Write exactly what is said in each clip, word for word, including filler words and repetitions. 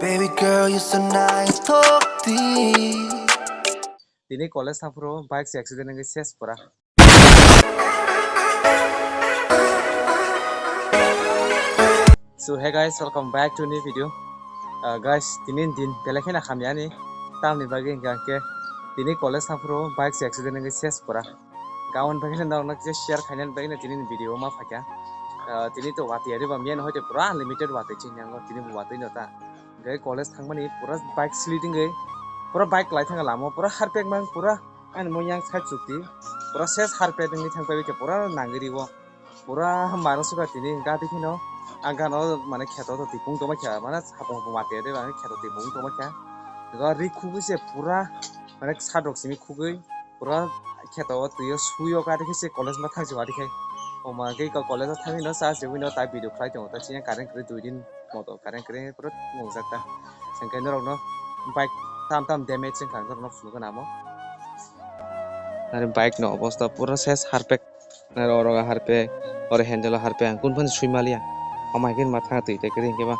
Baby girl, you're so nice, talk deep. Tini college thangphuru bike se accident wngwi ses pura. So hey guys, welcome back to new video. Uh, guys, tini din belai kheno hamyani, tamni bagwi hwnkha hwnkhe tini college thangphuru bike se accident wngwi ses pura. Gaon bagwi norokno kisa share khainani bagwi tini video ma phaikha. Uh, tini to watwi ari ba miyan hoite pura unlimited watwi chini yango tini bo watwi no ta. Hwnkhe college thangmani pura bike sliding wi pura bike lai thangkha lama o pura harpek mang pura. Ani mo yang side chukti pura ses harpet wngwi thang pai khe pura nangwi rio. Pura mano suka tini gati kheno ang gano mane kheto to tipung tongma kha mane sapung pung mate de mane kheto tipung tongma kha. Ri khugwi se pura mane sadok simi khugwi pura kheto o twi o sui o gati khe se college ma thang si wadi khai. O ma gei college o thangwi no sa se wino tai video khlai tongo ta chini current kwrwi dui din. Moto current kwrwi pura nungjak ta. Hwnkhe norokno bike tam tam damage wngkha norokno phunukgwi namo. Nari bike no obosta pura ses harpek. Nari oro harpek, oro handle o harpek, ang kunu phani sui maliya. Omo hai khe ma thang twi tai kwrwi hwnkhe ba.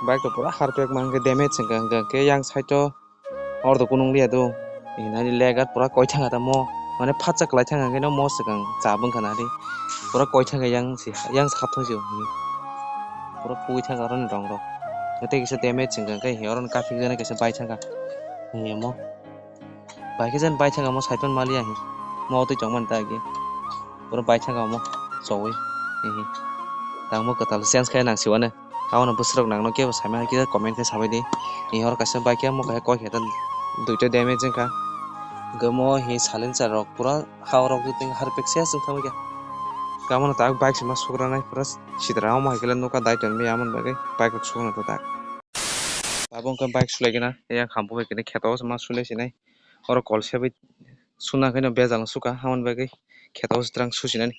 Bike to pura harpek ma hwnkhe damage wngkha hwnkhe yang side o. Oro to kunung liya do. Hinani lega pura koi thang tamo. Mane phatsa kwlai thang khe no mo swkang cha bwng kha nari. Pura koi thang yang si yang sap thang si. Pura pui thang aro ni rong rok. Tei kisa damage wngkha khe oro ni kaphi jani kisa bai thang kha. Hinwi mo. Bai khe jani bai thang mo saipan maliya hi. Mo twi tong man ta agi. Pura bai thang mo. Chowi. Hihi. Tang mo kwtal sense khe nang siwano. Abono bwswk rok nangno kebo saimano kisa comment khe sabai di. Ni horo kaisa bike ya mo kaisa koi khe ta duita damage wngkha. Hwnkhe mo hi silencer rok pura ha rok jotoni harpek se aswk thangwi kha. Abono tak bike se ma sukranai pura sitra omo hai khe le nokha dai tonwi amoni bagwi bike rok sukna ta tak. Abo wngkha bike sulai gana yang hambo bai khe kheto o se ma sulai sinai. Oro kol se bai suna khe no bejal no suka amoni bagwi kheto o se twrang susinani.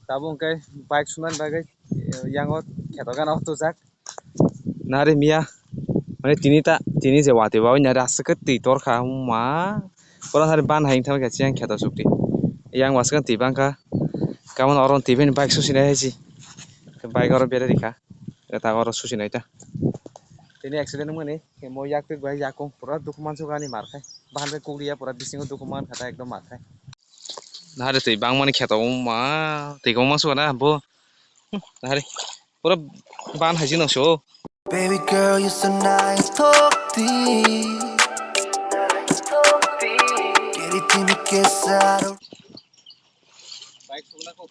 Tabuk hwnkhe bike sunani bagwi, eh, yango kheto gana o tujak. Nari miya, mane tini ta, tini je watwi bawi nari aswk khe twi torkha, ma. Pura nari ban hai wngtharkha chiyang kheto chukti. Yang aswk khe twi bangkha. Kamono oro twi bini bike susinai hai si. Bike oro berarikha. Ta oro susinai ta. Tini accident wngmani, mo yak twk bai yakung pura dukhu mansukha ani markhai. Bahan khe kukliya pura bisingo dukhu mankha ta ekdom markhai. Nahari twi bangmani kheto wngma, twi kwbangma suka na bo. Hmm, nahari pura ban hai jino so. Baby girl, you're so nice, talk deep. Get it to me, kiss out. Bike sugna ko.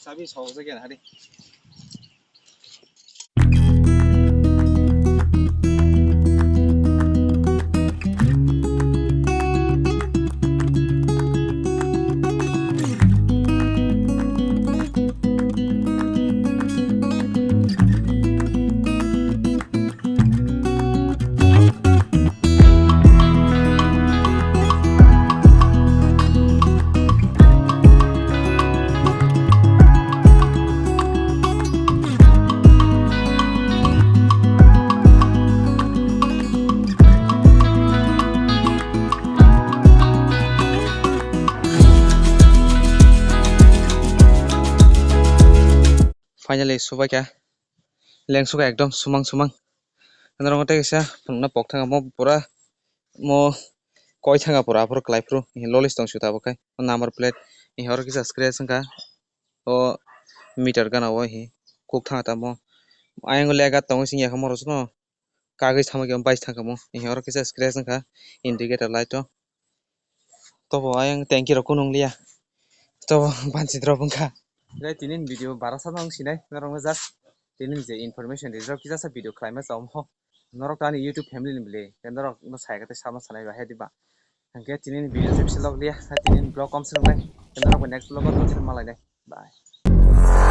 Sabi sok jagyan hari. Finally, subaikha. Lengsukha ekdom sumang sumang. Norok tei kaisa phunukna pok thangkha mo pura mo koi thangkha pura aphuru kwlai phuru lolis tong sio tabuk khai number plate ni horo kisa scratch wngkha o meter gana o hi kuk thangkha tamo ayang lega tongo sing yakha morosno kagwi samwi khe bike thangkha mo ni horo kisa scratch wngkha indicator light o. Tobo ayang tanki rok kunung liya. Tobo banchi drop wngkha. Gai tini video barasa nang sinai norok no just tini je information rijak kisa sa video khlaima chao mo. Norok to ani YouTube family ni bwle. Norok no sai khe sama sanai ba he diba. Hingke tini ni video se bisingo liya, tini ni vlog kom se nungnai. Khe norok bai next vlog o tongsi malai nai. Bye.